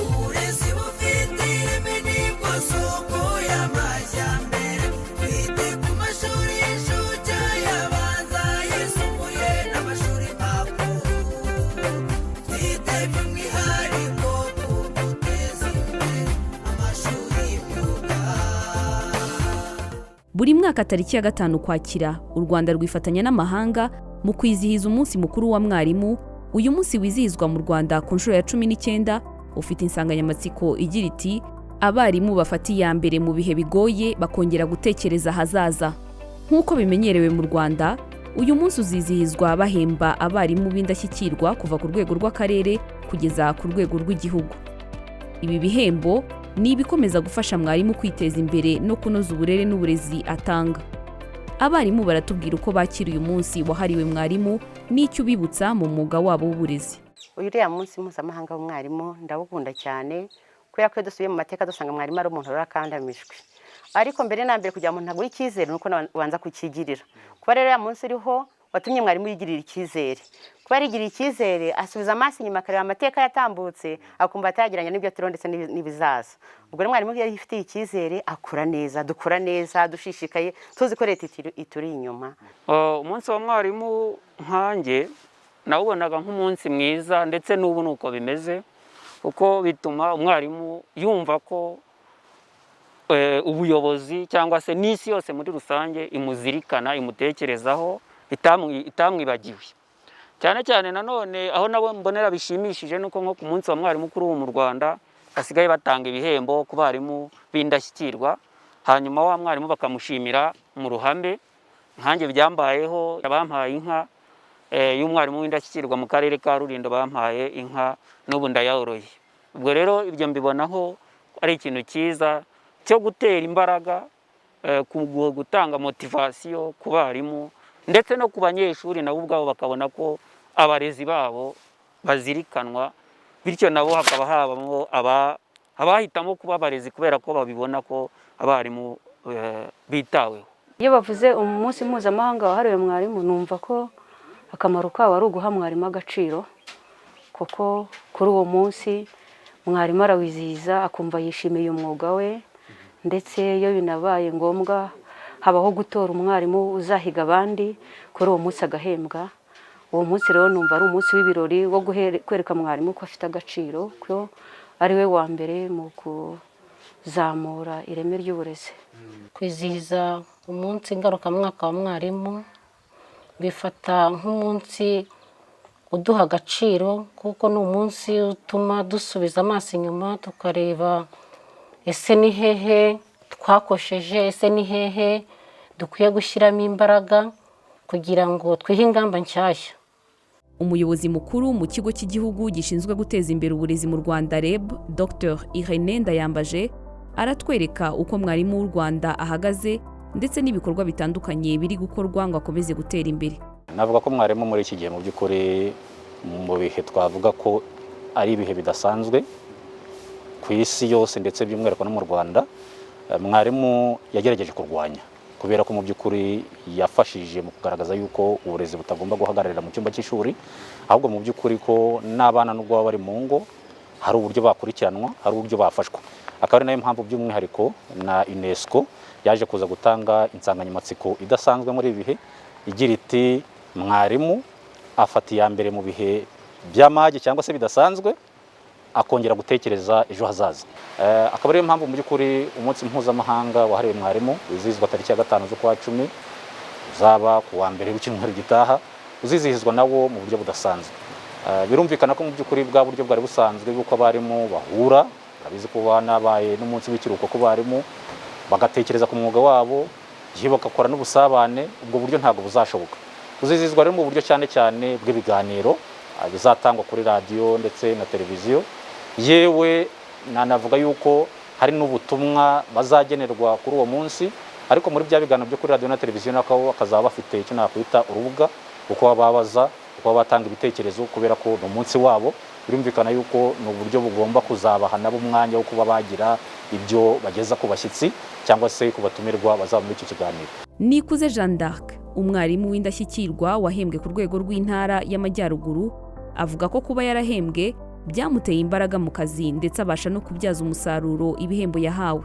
Uburezi bufite ireme nibwo soko y'amajyambere. Twite ku mashuri y'incuke, ayabanza, ayisumbuye n'amashuri makuru. Twite by'umwihariko ku guteza imbere amashuri y'imyuga. Buri mwaka tariki ya 5 Ukwakira, u Rwanda rwifatanya n'amahanga mu kwizihiza umunsi mukuru wa mwarimu. Uyu munsi wizihizwa mu Rwanda ku nshuro ya 19 ufite insanganyamatsiko igira iti: "Abarimu bafata iya mbere mu bihe bigoye bakongera gutekereza ahazaza." Nk'uko bimenyerewe mu Rwanda, uyu munsi uzizihizwa bahemba abarimu b'indashyikirwa kuva ku rwego rw'akarere kugeza ku rwego rw'igihugu. Ibi bihembo ni ibikomeza gufasha mwarimu kwiteza imbere no kunoza uburere n'uburezi atanga. Abarimu baratubwira uko bakira uyu munsi wahariwe mwarimu n'icyo ubibutsa mu mwuga wabo w'uburezi. Uriya munsi mpuzamahanga w'umwarimu ndawukunda cyane, kubera ko iyo dusubiye mu mateka dusanga mwarimu ari umuntu urakandamijwe. Ariko mbere na mbere, kugira ngo umuntu aguhe icyizere ni uko ubanza kukigirira. Kuba rero uriya munsi uriho watumye mwarimu yigirira icyizere. Kuba yarigiriye icyizere, asubiza amaso inyuma akareba amateka yatambutse, akumva atayagereranya n'ibyo turiho ndetse n'ibizaza. Ubwo rero mwarimu iyo yifitiye icyizere akora neza, dukora neza dushishikaye, tuzi ko leta ituri inyuma. Umunsi wa mwarimu nkanjye nawubonaga nk'umunsi mwiza, ndetse n'ubu ni uko bimeze, kuko bituma umwarimu yumva ko ubuyobozi cyangwa se n'isi yose muri rusange imuzirikana, imutekerezaho, itamwibagiwe. Cyane cyane nanone aho nabo mbonera bishimishije nuko nko ku munsi wa mwarimu kuri ubu mu Rwanda basigaye batanga ibihembo ku barimu b'indashyikirwa, hanyuma wa mwarimu bakamushimira mu ruhame. Nkanjye byambayeho, bampaye inka y'umwarimu w'indashyikirwa mu karere ka Rulindo, bampaye inka, n'ubu ndayoroye. Ubwo rero ibyo mbibonaho ari ikintu cyiza cyo gutera imbaraga, gutanga motivation ku barimu ndetse no ku banyeshuri, nabo ubwabo bakabona ko abarezi babo bazirikanwa, bityo nabo hakaba habamo abahitamo kuba abarezi kubera ko babibona ko abarimu bitaweho. Iyo bavuze umunsi mpuzamahanga wahariwe mwarimu, numva ko akamaro kawo ari uguha mwarimu agaciro, kuko kuri uwo munsi mwarimu arawizihiza akumva yishimiye umwuga we. Ndetse iyo binabaye ngombwa habaho gutora umwarimu uzahiga abandi kuri uwo munsi agahembwa. Uwo munsi rero numva ari umunsi w'ibirori wo kwereka mwarimu ko afite agaciro, ko ari we wa mbere mu kuzamura ireme ry'uburezi. Kwizihiza umunsi ngarukamwaka wa mwarimu bifata nk'umunsi uduha agaciro, kuko ni umunsi utuma dusubiza amaso inyuma tukareba: ese ni hehe twakosheje? Ese ni hehe dukwiye gushyiramo imbaraga kugira ngo twihe ingamba nshyashya? Umuyobozi mukuru mu kigo cy'igihugu gishinzwe guteza imbere uburezi mu Rwanda, REB, Dr Irene Ndayambaje, aratwereka uko mwarimu w'u Rwanda ahagaze ndetse n'ibikorwa bitandukanye biri gukorwa ngo akomeze gutera imbere. Navuga ko mwarimu muri iki gihe, mu by'ukuri mu bihe twavuga ko ari ibihe bidasanzwe ku isi yose ndetse by'umwihariko no mu Rwanda, mwarimu yagerageje kurwanya, kubera ko mu by'ukuri yafashije mu kugaragaza yuko uburezi butagomba guhagararira mu cyumba cy'ishuri, ahubwo mu by'ukuri ko n'abana nubwo baba bari mu ngo hari uburyo bakurikiranwa, hari uburyo bafashwa. Akaba ari nayo mpamvu by'umwihariko na UNESCO yaje kuza gutanga insanganyamatsiko idasanzwe muri ibi bihe igira iti: "Mwarimu afata iya mbere mu bihe by'amage cyangwa se bidasanzwe, akongera gutekereza ejo hazaza." Akaba ariyo mpamvu mu by'ukuri umunsi mpuzamahanga wahariwe mwarimu wizihizwa tariki ya 5 z'ukwa 10, uzaba ku wa mbere w'icyumweru gitaha, uzizihizwa nawo mu buryo budasanzwe. Birumvikana ko mu by'ukuri bwa buryo bwari busanzwe bw'uko abarimu bahura, urabizi ko banabaye n'umunsi w'ikiruhuko ku barimu, bagatekereza ku mwuga wabo, igihe bagakora n'ubusabane, ubwo buryo ntabwo buzashoboka. Uzizihizwa rero mu buryo cyane cyane bw'ibiganiro bizatangwa kuri radiyo ndetse na televiziyo. Yewe nanavuga yuko hari n'ubutumwa bazagenerwa kuri uwo munsi, ariko muri bya biganiro byo kuri radiyo na televiziyo nako bakazaba bafite icyo nakwita urubuga uko babaza, uko batanga ibitekerezo, kubera ko ni umunsi wabo. Birumvikana yuko ni uburyo bugomba kuzabaha nabo umwanya wo kuba bagira ibyo bageza ku bashyitsi cyangwa se ku batumirwa bazaba muri icyo kiganiro. Nikuze Jeanne d'Arc, umwarimu w'indashyikirwa wahembwe ku rwego rw'intara y'Amajyaruguru, avuga ko kuba yarahembwe byamuteye imbaraga mu kazi, ndetse abasha no kubyaza umusaruro ibihembo yahawe.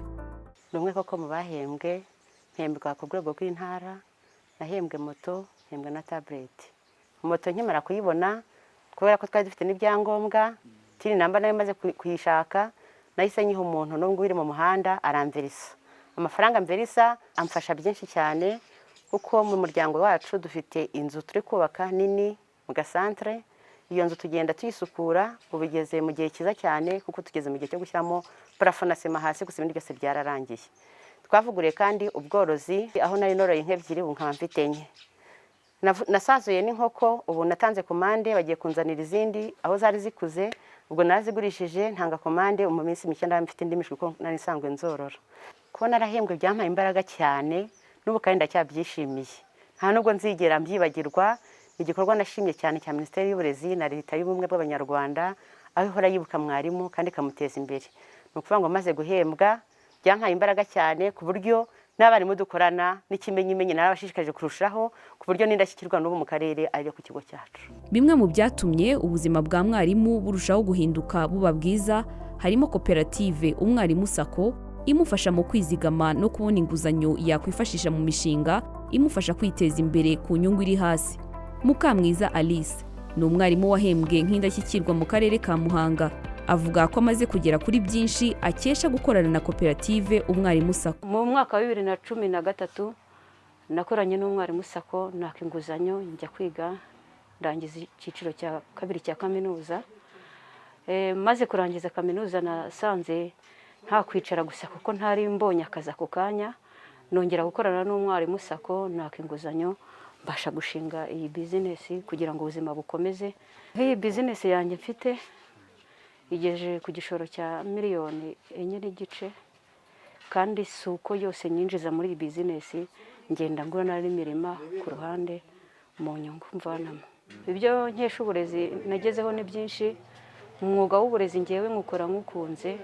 Ni umwe koko mu bahembwe, mpembwa ku rwego rw'intara. Nahembwe moto, mpembwa na tablet. Moto nkimara kuyibona, kubera ko twari dufite n'ibyangombwa, TIN number nayo maze kuyishaka, nahise nyiha umuntu n'ubwo uri mu muhanda aramverisa amafaranga. Mverisa amfasha byinshi cyane, kuko mu muryango wacu dufite inzu turi kubaka nini mu gasantere. Iyo nzu tugenda tuyisukura, ubu igeze mu gihe cyiza cyane, kuko tugeze mu gihe cyo gushyiramo plafond na sima hasi gusa, ibindi byose byararangiye. Twavuguruye kandi ubworozi, aho nari noroye inka ebyiri, ubu nkaba mfite enye. Nasazuye n'inkoko, ubu natanze komande, bagiye kunzanira izindi aho zari zikuze. Ubwo narazigurishije, ntanga komande, mu minsi mike ndaba mfite indi mishwi, kuko nari nsanzwe nzorora. Kuba narahembwe byampaye imbaraga cyane, n'ubu kandi ndacyabyishimiye, nta nubwo nzigera mbyibagirwa. Ni igikorwa nashimye cyane cya Minisiteri y'Uburezi na Leta y'Ubumwe bw'Abanyarwanda, aho ihora yibuka mwarimu kandi ikamuteza imbere. Ni ukuvuga ngo maze guhembwa byampaye imbaraga cyane, ku buryo n'abarimu dukorana n'ikimenyimenyi narabashishikarije kurushaho, ku buryo n'indashyikirwa n'ubu mu karere ariyo ku kigo cyacu. Bimwe mu byatumye ubuzima bwa mwarimu burushaho guhinduka buba bwiza harimo koperative Umwarimu SACCO, imufasha mu kwizigama no kubona inguzanyo yakwifashisha mu mishinga imufasha kwiteza imbere ku nyungu iri hasi. Mukamwiza Alice ni umwarimu wahembwe nk'indashyikirwa mu karere ka Muhanga. Avuga ko amaze kugera kuri byinshi akesha gukorana na koperative Umwarimu SACCO. Mu mwaka wa 2013 nakoranye n'Umwarimu SACCO, naka inguzanyo, njya kwiga, ndangiza icyiciro cya kabiri cya kaminuza. Maze kurangiza kaminuza nasanze nta kwicara gusa, kuko ntari mbonye akazi ako kanya. Nongera gukorana n'Umwarimu SACCO, naka inguzanyo, mbasha gushinga iyi bizinesi kugira ngo ubuzima bukomeze. Nk'iyi bizinesi yanjye mfite igejeje ku gishoro cya 4.5 miliyoni, kandi si uko yose nyinjiza muri iyi bizinesi, ngenda ngura n'imirima ku ruhande mu nyungu mvanamo. Ibyo nkesha uburezi nagezeho ni byinshi. Umwuga w'uburezi ngewe nkukora nkukunze,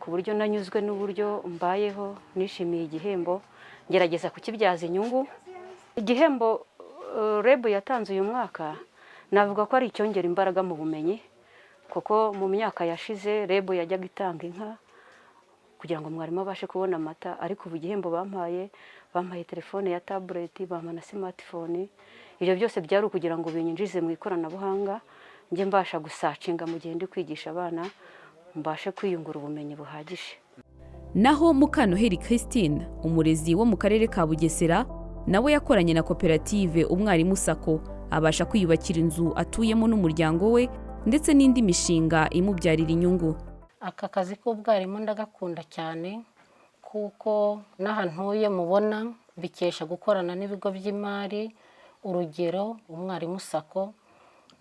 ku buryo nanyuzwe n'uburyo mbayeho, nishimiye igihembo, ngerageza kukibyaza inyungu. Igihembo REB yatanze uyu mwaka navuga ko ari icyongera imbaraga mu bumenyi, kuko mu myaka yashize REB yajyaga itanga inka kugira ngo mwarimu abashe kubona amata, ariko ubu igihembo bampaye, bampaye telefone ya tablet, bampa na smartphone. Ibyo byose byari ukugira ngo binyinjize mu ikoranabuhanga, njye mbasha gusearchinga mu gihe ndi kwigisha abana, mbashe kwiyungura ubumenyi buhagije. Naho Mukanoheri Christine, umurezi wo mu karere ka Bugesera, nawe yakoranye na koperative Umwarimu SACCO, abasha kwiyubakira inzu atuyemo n'umuryango we, ndetse n'indi mishinga imubyarira inyungu. Aka kazi k'ubwarimu ndagakunda cyane, kuko n'aha ntuye mubona mbikesha gukorana n'ibigo by'imari, urugero Umwarimu SACCO,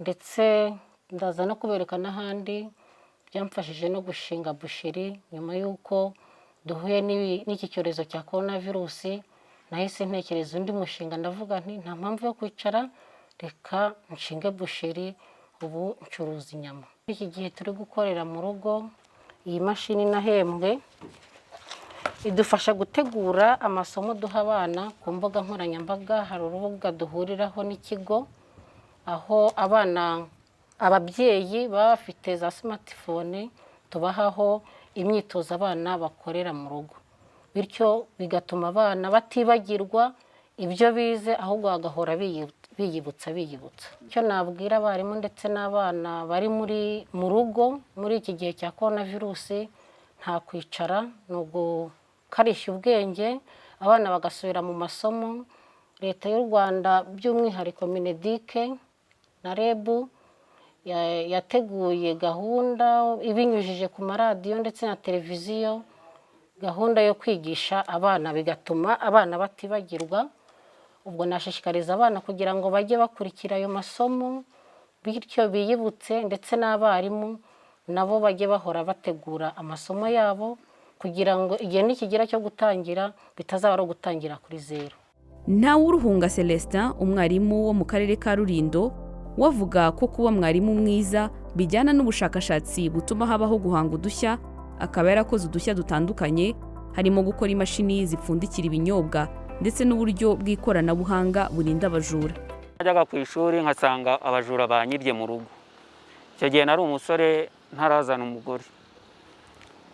ndetse ndaza no kubereka n'ahandi byamfashije no gushinga boucherie. Nyuma y'uko duhuye n'iki cyorezo cya korona virusi, nahise ntekereza undi mushinga, ndavuga nti nta mpamvu yo kwicara, reka nshinge boucherie. Ubu ncuruza inyama. Iki gihe turi gukorera mu rugo, iyi mashini nahembwe idufasha gutegura amasomo duha abana ku mbuga nkoranyambaga. Hari urubuga duhuriraho n'ikigo, aho abana, ababyeyi baba bafite za smartphone, tubahaho imyitozo abana bakorera mu rugo, bityo bigatuma abana batibagirwa ibyo bize, ahubwo bagahora biyibutsa biyibutsa. Icyo nabwira abarimu ndetse n'abana bari muri mu rugo muri iki gihe cya korona virusi, nta kwicara, ni ugukarishya ubwenge, abana bagasubira mu masomo. Leta y'u Rwanda, by'umwihariko MINEDUC na REB, yateguye gahunda ibinyujije ku maradiyo ndetse na televiziyo, gahunda yo kwigisha abana, bigatuma abana batibagirwa. Ubwo nashishikariza abana kugira ngo bajye bakurikira ayo masomo, bityo biyibutse, ndetse n'abarimu nabo bajye bahora bategura amasomo yabo, kugira ngo igihe nikigera cyo gutangira bitazaba ari ugutangira kuri zeru. Ntawuruhunga Celestin, umwarimu wo mu karere ka Rulindo, we avuga ko kuba mwarimu mwiza Bijyana n'ubushakashatsi butuma habaho guhanga udushya, akaba yarakoze udushya dutandukanye, harimo gukora imashini zipfundikira ibinyobwa ndetse n'uburyo bw'ikoranabuhanga burinda abajura. Najyaga ku ishuri nkasanga abajura banyibye mu rugo. Icyo gihe nari umusore ntarazana umugore.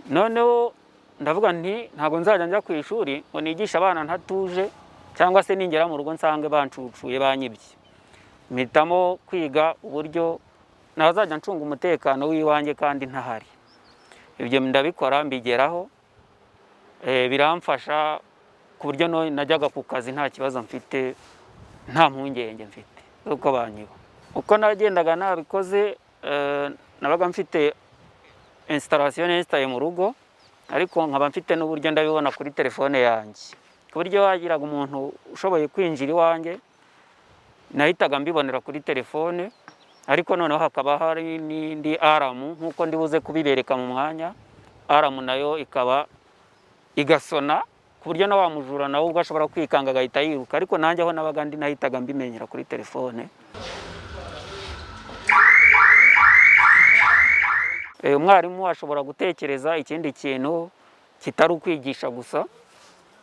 Noneho ndavuga nti ntabwo nzajya njya ku ishuri ngo nigishe abana ntatuje, cyangwa se ningera mu rugo nsange bancucuye, banyibye. Mpitamo kwiga uburyo nazajya ncunga umutekano w'iwanjye kandi ntahari. Ibyo ndabikora, mbigeraho, biramfasha ku buryo najyaga ku kazi nta kibazo mfite, nta mpungenge mfite z'uko banyiba. Uko nagendaga nabikoze, nabaga mfite installation nestaye mu rugo, ariko nkaba mfite n'uburyo ndabibona kuri telefone yanjye, ku buryo wagiraga umuntu ushoboye kwinjira iwanjye nahitaga mbibonera kuri telefone. Ariko noneho hakaba hari n'indi alarm, nk'uko ndibuze kubibereka mu mwanya. Alarm nayo ikaba igasona ku buryo na wa mujura nawe ubwo ashobora kwikanga agahita yiruka, ariko nanjye aho nabaga ndi nahitaga mbimenyera kuri telefone. Umwarimu ashobora gutekereza ikindi kintu kitari ukwigisha gusa.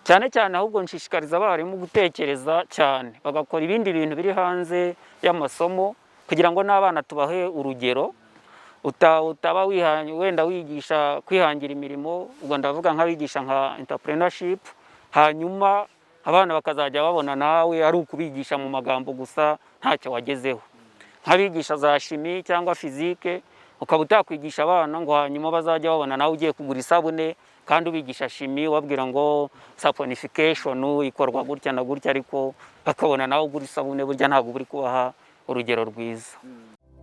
Cyane cyane ahubwo nshishikariza abarimu gutekereza cyane, bagakora ibindi bintu biri hanze y'amasomo, kugira ngo n'abana tubahe urugero. Utaba wenda wigisha kwihangira imirimo, ubwo ndavuga nk'abigisha nka entrepreneurship, hanyuma abana bakazajya babona nawe ari ukubigisha mu magambo gusa ntacyo wagezeho. Nk'abigisha za chimie cyangwa physique, ukaba utakwigisha abana ngo hanyuma bazajya babona nawe ugiye kugura isabune kandi ubigisha chimie, ubabwira ngo saponification ikorwa gutya na gutya, ariko bakabona nawe ugura isabune, burya ntabwo uri kubaha urugero rwiza.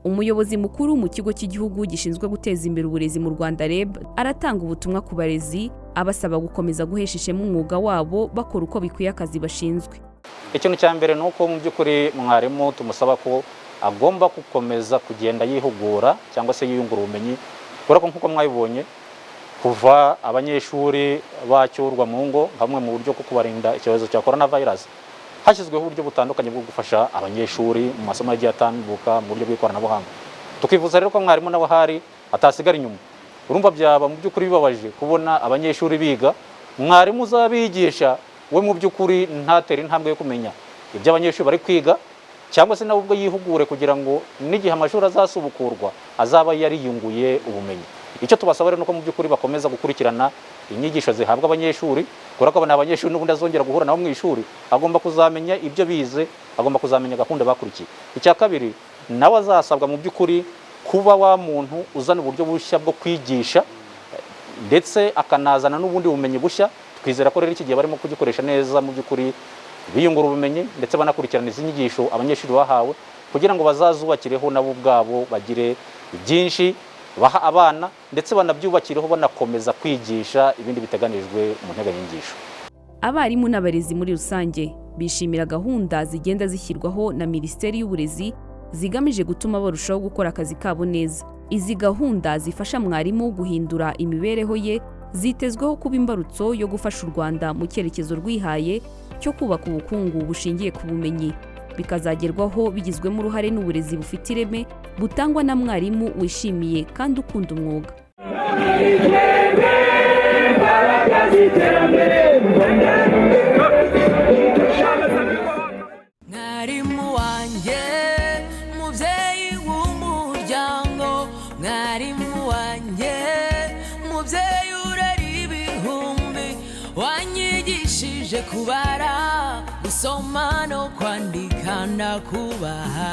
Umuyobozi mukuru mu kigo cy'igihugu gishinzwe guteza imbere uburezi mu Rwanda, REB, aratanga ubutumwa ku barezi, abasaba gukomeza guhesha ishema umwuga wabo, bakora uko bikwiye akazi bashinzwe. Ikintu cya mbere ni uko mu by'ukuri mwarimu tumusaba ko agomba gukomeza kugenda yihugura cyangwa se yiyungura ubumenyi, kubera ko nk'uko mwabibonye, kuva abanyeshuri bacyurwa mu ngo nka bumwe mu buryo bwo kubarinda icyorezo cya corona virus, hashyizweho uburyo butandukanye bwo gufasha abanyeshuri mu masomo agiye atambuka mu buryo bw'ikoranabuhanga. Tukifuza rero ko mwarimu nawe ahari atasigara inyuma. Urumva byaba mu by'ukuri bibabaje kubona abanyeshuri biga, mwarimu uzabigisha we mu by'ukuri ntatere intambwe yo kumenya ibyo abanyeshuri bari kwiga, cyangwa se nawe ubwo yihugure kugira ngo n'igihe amashuri azasubukurwa azaba yariyunguye ubumenyi. Icyo tubasaba rero ni uko mu by'ukuri bakomeza gukurikirana inyigisho zihabwa abanyeshuri, kubera ko ni abanyeshuri n'ubundi azongera guhura nabo mu ishuri, agomba kuzamenya ibyo bize, agomba kuzamenya gahunda bakurikiye. Icya kabiri, nawe azasabwa mu by'ukuri kuba wa muntu uzana uburyo bushya bwo kwigisha, ndetse akanazana n'ubundi bumenyi bushya. Twizera ko rero iki gihe barimo kugikoresha neza, mu by'ukuri biyungura ubumenyi ndetse banakurikirana izi nyigisho abanyeshuri bahawe, kugira ngo bazazubakireho nabo ubwabo bagire byinshi baha abana, ndetse banabyubakireho banakomeza kwigisha ibindi biteganijwe mu nteganyanyigisho. Abarimu n'abarezi muri rusange bishimira gahunda zigenda zishyirwaho na Minisiteri y'Uburezi zigamije gutuma barushaho gukora akazi kabo neza. Izi gahunda zifasha mwarimu guhindura imibereho ye zitezweho kuba imbarutso yo gufasha u Rwanda mu cyerekezo rwihaye cyo kubaka ubukungu bushingiye ku bumenyi, bikazagerwaho bigizwemo uruhare n'uburezi bufite ireme butangwa na mwarimu wishimiye kandi ukunda umwuga. Mwarimu wanjye, mubyeyi w'umuryango, mwarimu wanjye, mubyeyi urera ibihumbi, wanyigishije kubara, gusoma no kwandika, ndakubaha.